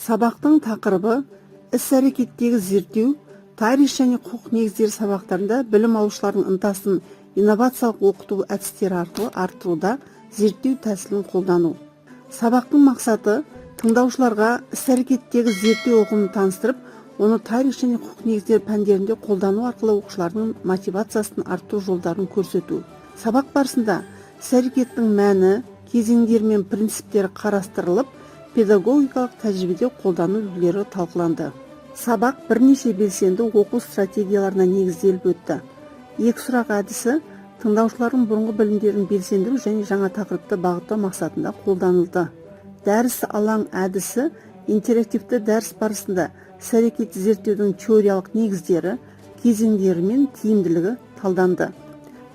Сабақтың тақырыбы: іс-әрекеттегі зерттеу, тарих және құқық негіздері сабақтарында білім алушылардың ынтасын инновациялық оқыту әдістері арқылы арттыруда зерттеу тәсілін қолдану. Сабақтың мақсаты: тыңдаушыларға іс-әрекеттегі зерттеу ұғымын таныстырып, оны тарих және құқық негіздері пәндерінде қолдану арқылы оқушылардың мотивациясын арттыру жолдарын көрсету. Сабақ барысында іс-әрекеттің мәні, кезеңдері мен принциптері қарастырылып, педагогикалық тәжірибеде қолдану үлгілері талқыланды. Сабақ бірнеше белсенді оқу стратегияларына негізделіп өтті. Екі сұрақ әдісі тыңдаушылардың бұрынғы білімдерін белсендіру және жаңа тақырыпты бағыттау мақсатында қолданылды. Дәріс алаң әдісі интерактивті дәріс барысында іс-әрекетті зерттеудің теориялық негіздері, кезеңдері мен тиімділігі талданды.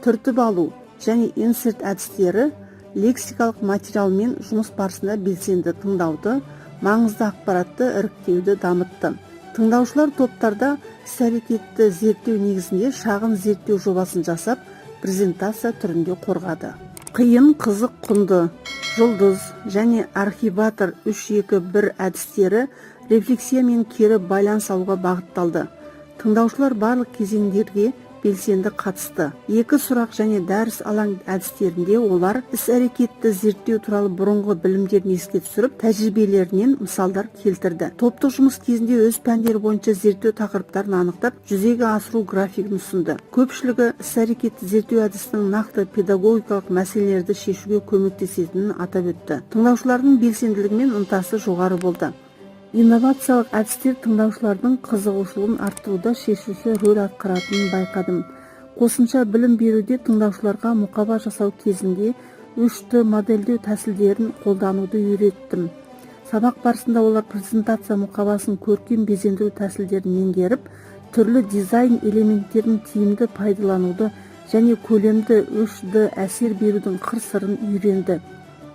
Түртіп алу және инсерт әдістері лексикалық материалмен жұмыс барысында белсенді тыңдауды, маңызды ақпаратты іріктеуді дамытты. Тыңдаушылар топтарда іс-әрекетті зерттеу негізінде шағын зерттеу жобасын жасап, презентация түрінде қорғады. Қиын, қызық, құнды, жұлдыз және архиватор 3-2-1 әдістері рефлексия мен кері байланыс алуға бағытталды. Тыңдаушылар барлық кезеңдерге белсенді қатысты. Екі сұрақ және дәріс алаң әдістерінде олар іс-әрекетті зерттеу туралы бұрынғы білімдерін еске түсіріп, тәжірибелерінен мысалдар келтірді. Топтық жұмыс кезінде өз пәндері бойынша зерттеу тақырыптарын анықтап, жүзеге асыру графигін ұсынды. Көпшілігі іс-әрекетті зерттеу әдісінің нақты педагогикалық мәселелерді шешуге көмектесетінін атап өтті. Тыңдаушылардың белсенділігі мен ынтасы жоғары болды. Инновациялық әдістер тыңдаушылардың қызығушылығын арттыруда шешуші рөл атқаратынын байқадым. Қосымша білім беруде тыңдаушыларға мұқаба жасау кезінде 3D модельдеу тәсілдерін қолдануды үйреттім. Сабақ барысында олар презентация мұқабасын көркем безендіру тәсілдерін меңгеріп, түрлі дизайн элементтерін тиімді пайдалануды және көлемді 3D әсер берудің қыр-сырын үйренді.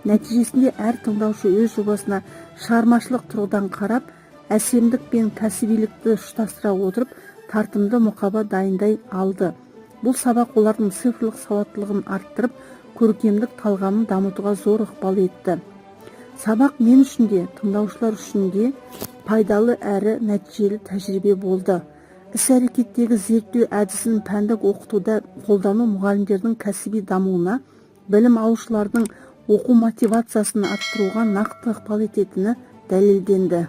Нәтижесінде әр тыңдаушы өз жобасына шығармашылық тұрғыдан қарап, әсемдік пен кәсібилікті ұштастыра отырып, тартымды мұқаба дайындай алды. Бұл сабақ олардың цифрлық сауаттылығын арттырып, көркемдік талғамын дамытуға зор ықпал етті. Сабақ мен үшін де, тыңдаушылар үшін де пайдалы әрі нәтижелі тәжірибе болды. Іс-әрекеттегі зерттеу әдісін пәндік оқытуда қолдану мұғалімдердің кәсіби дамуына, білім алушылардың оқу мотивациясын арттыруға нақты ықпал ететіні дәлелденді.